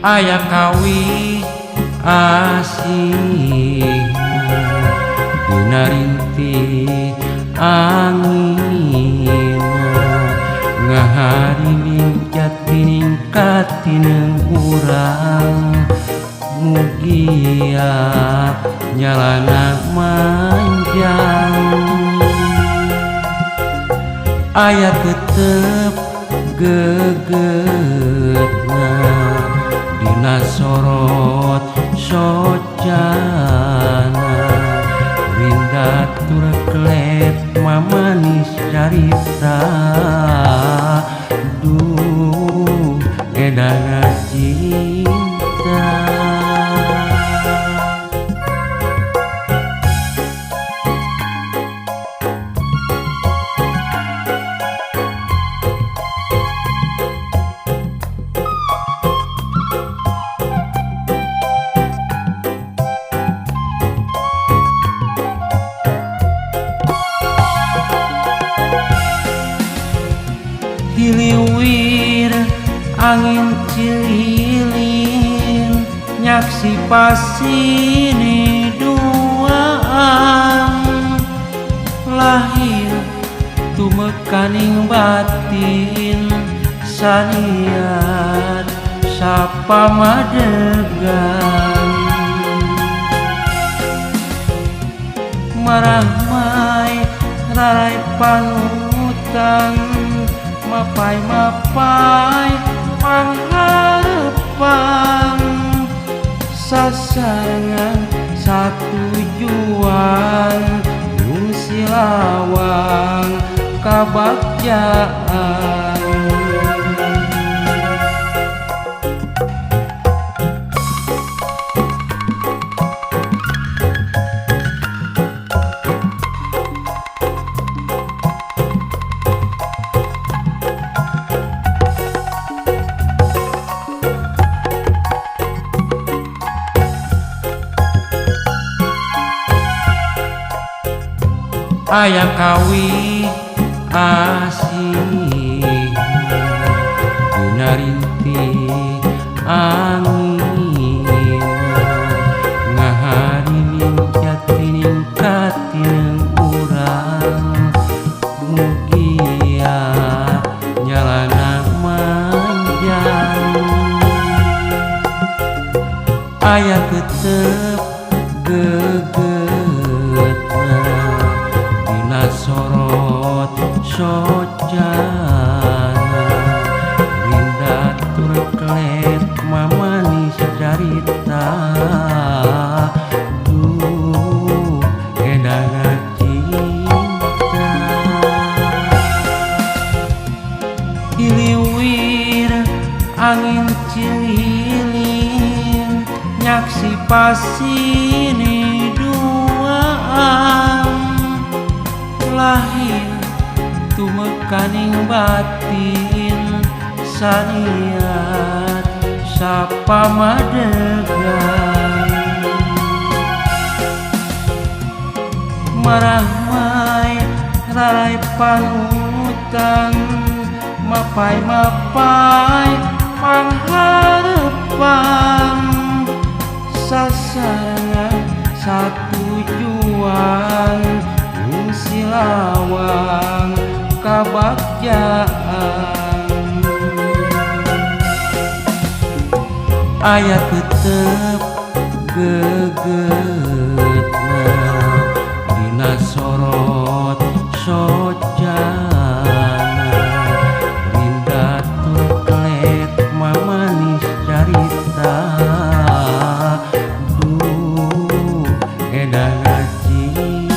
Aya kawi asih dina rintih angin ngaharining jatining katineung urang mugia nyalana manjang aya tetep gegetna dina sorot socana rinda tur kelet mamanis carita duh edana cinta. Hiliwir angin cililin nyaksi pasini duaan lahir tumekaning batin saniat sapamadegan marahmai rarai panutan mapai-mapai pangharepan sasarengan satujuan ngungsi lawang kabagjaan. Aya kawi asih dina rintih angin ngaharining jatining katineung urang mugia nyalana manjang aya tetep gegetna dina sorot socana rinda tur kelet mamanis carita duh edana cinta. Hiliwir angin cililin nyaksi pasini duaan lahir tumekaning batin saniat sapamadegan marahmai rarai panutan mapai-mapai pangharepan sasarengan satujuan ngungsi lawang kabagjaan aya tetep gegetna dina sorot socana rinda tur kelet mamanis carita duh edana cinta.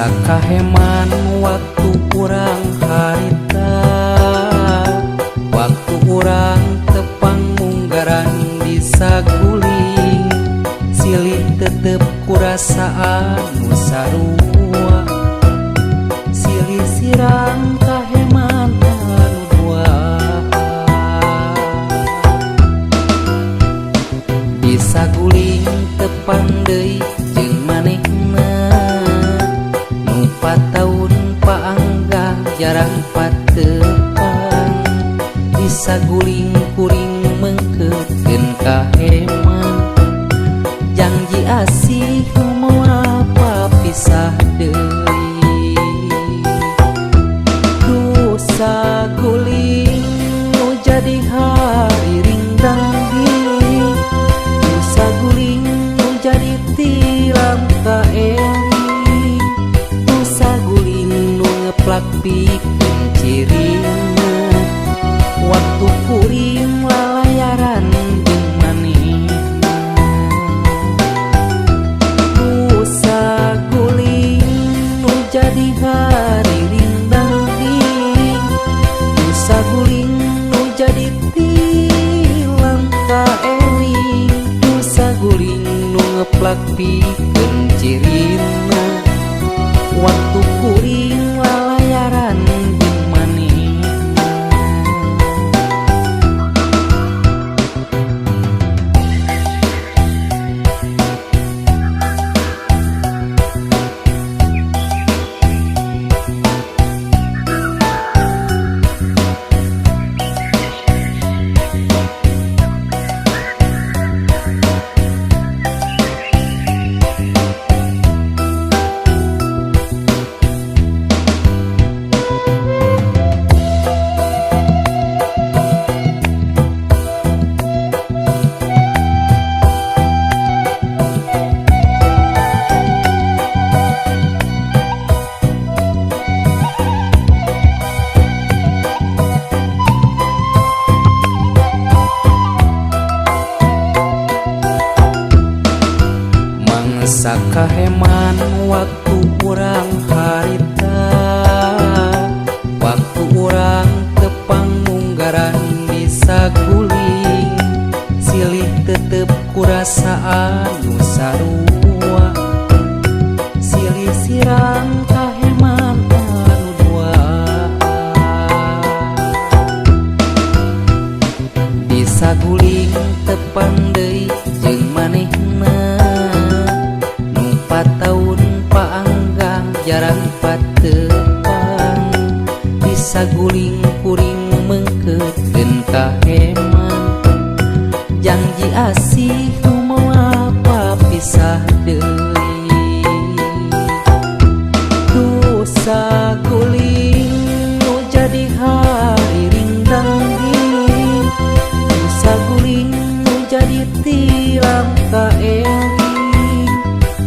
Mangsa kaheman waktu urang harita, waktu urang tepang munggaran di saguling. Silih tetep kurasaan nu sarua, silih sirang kaheman anu duaan. Bisa guling tepang deui jeung manehna, nu pataun paanggah jarang patepang. Bisa guling kuring mengkeutkeun kaheman, janji asih nu moal papisah deui. Dosa guling nu jadi hari ringdang, dosa guling nu jadi tilam kaeling, dosa guling nu ngeplak pikeun cirina waktu kuring lalayaran jeung manehna. Dosa guling nu jadi hari rindang, dosa guling nu jadi tilam kaeling, dosa guling nu ngeplak pikeun cirina waktu kuring lalayaran jeung manehna. Mangsa kaheman waktu urang harita, waktu urang tepang munggaran di saguling. Silih tetep kurasaan nu sarua, silih sirang kaheman anu duaan. Bisa guling tepang deui jeung manehna, nu pataun paanggang jarang patepang. Bisa guling kuring mengkeutkeun kaheman, janji asih nu moal papisah deui. Dosa guling nu jadi hari rindang, dosa guling nu jadi tilam kaeling,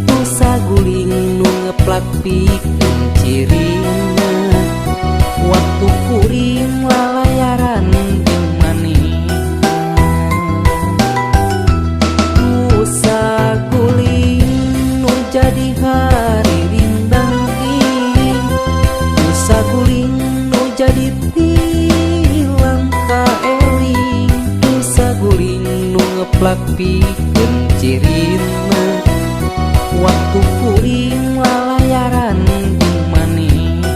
dosa guling nu ngeplak pikeun cirina waktu kuring lalayaran jeung manehna. Dosa guling nu jadi hari rindang, dosa guling nu jadi tilam kaeling, dosa guling nu ngeplak pikeun cirina waktu kuring lalayaran jeung manehna.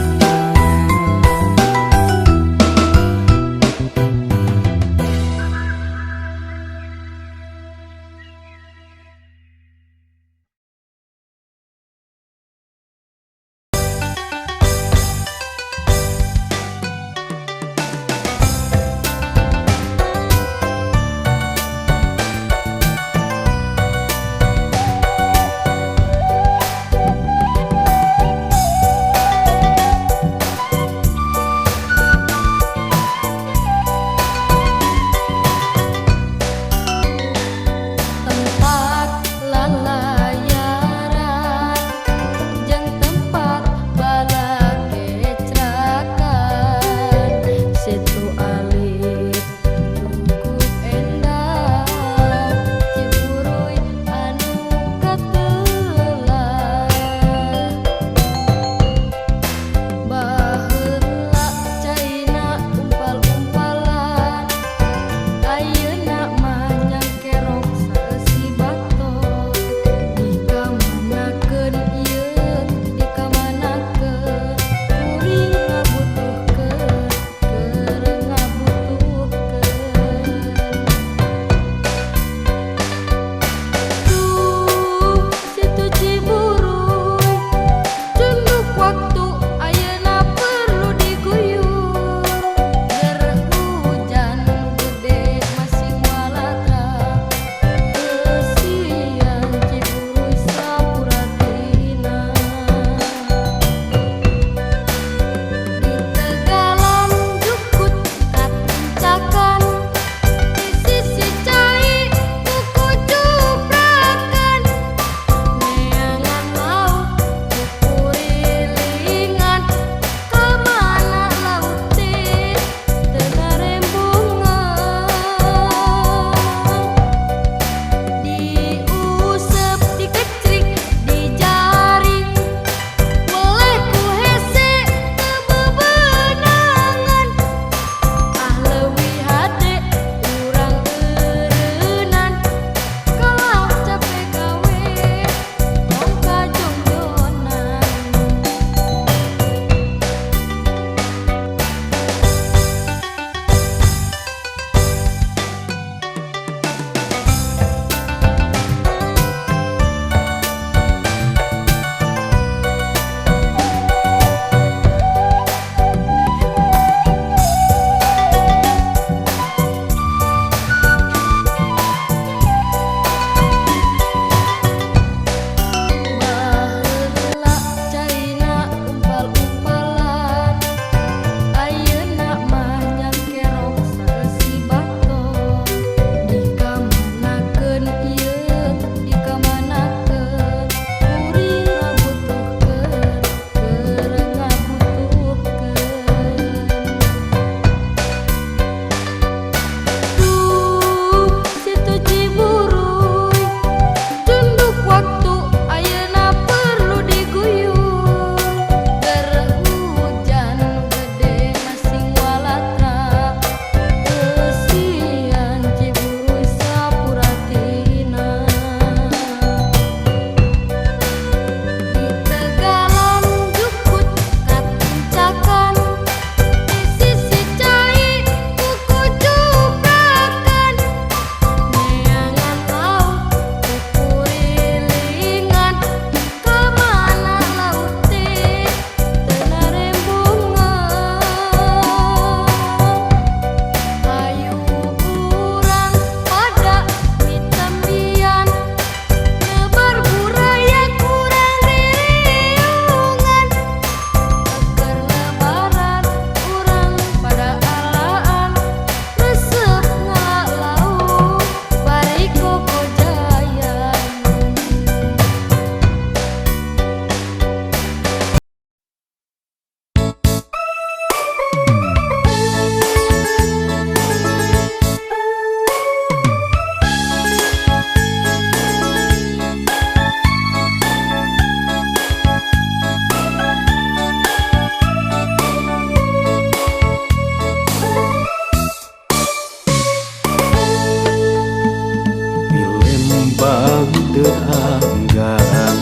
teu anggang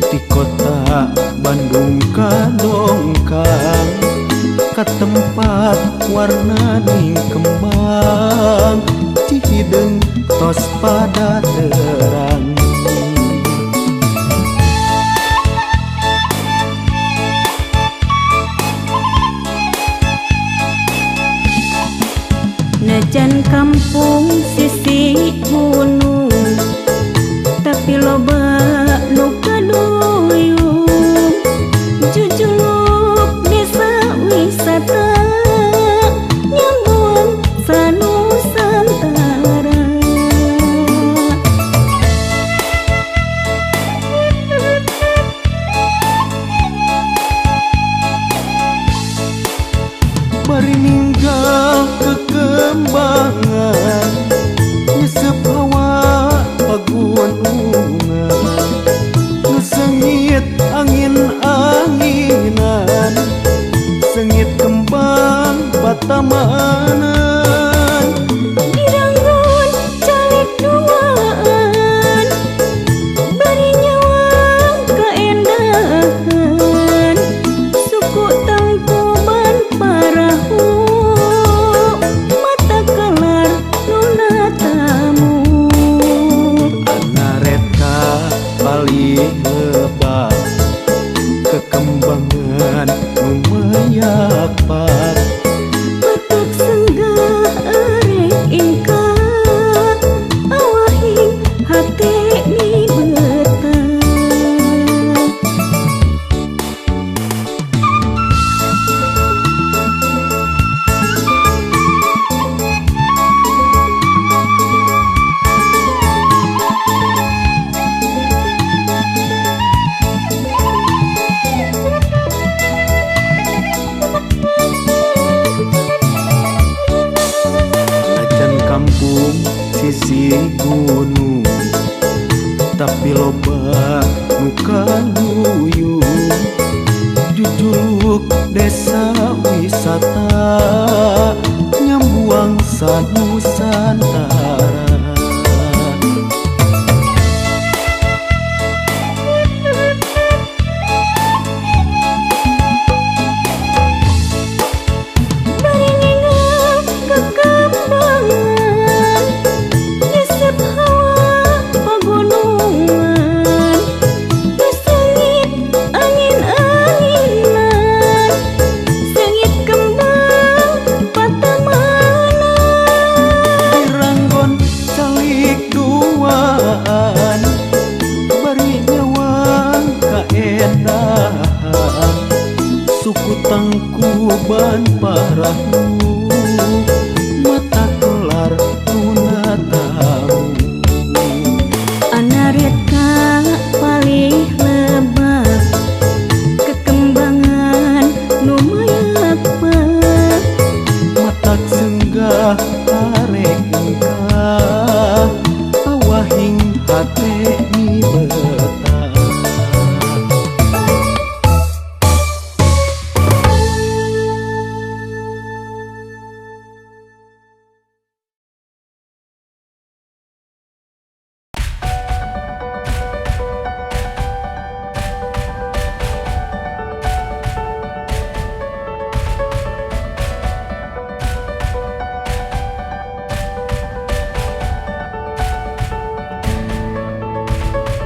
di kota Bandung kadongkang ka tempat warnaning kembang Cihideung tos pada terang. Najan kampung sisi gunung, tapi loba nu kaduyung. Jujuluk desa wisata nyambung sanusantara. Bari ninggal kekembangan nyesep hawa pagunungan nu sengit angin-anginan sengit kembang patamanan. Diranggon calik duaan bari nyawang kaendahan suku tangkuban parahu mata kelar nuna tamu. Anareta paling lebat kekembangan nu mayakpat. Batak senggah arek ingkah awahing hate mibetah. Najan kampung sisi gunung tapi loba nu kaduyung jujuluk desa wisata nyambuang sanusantara.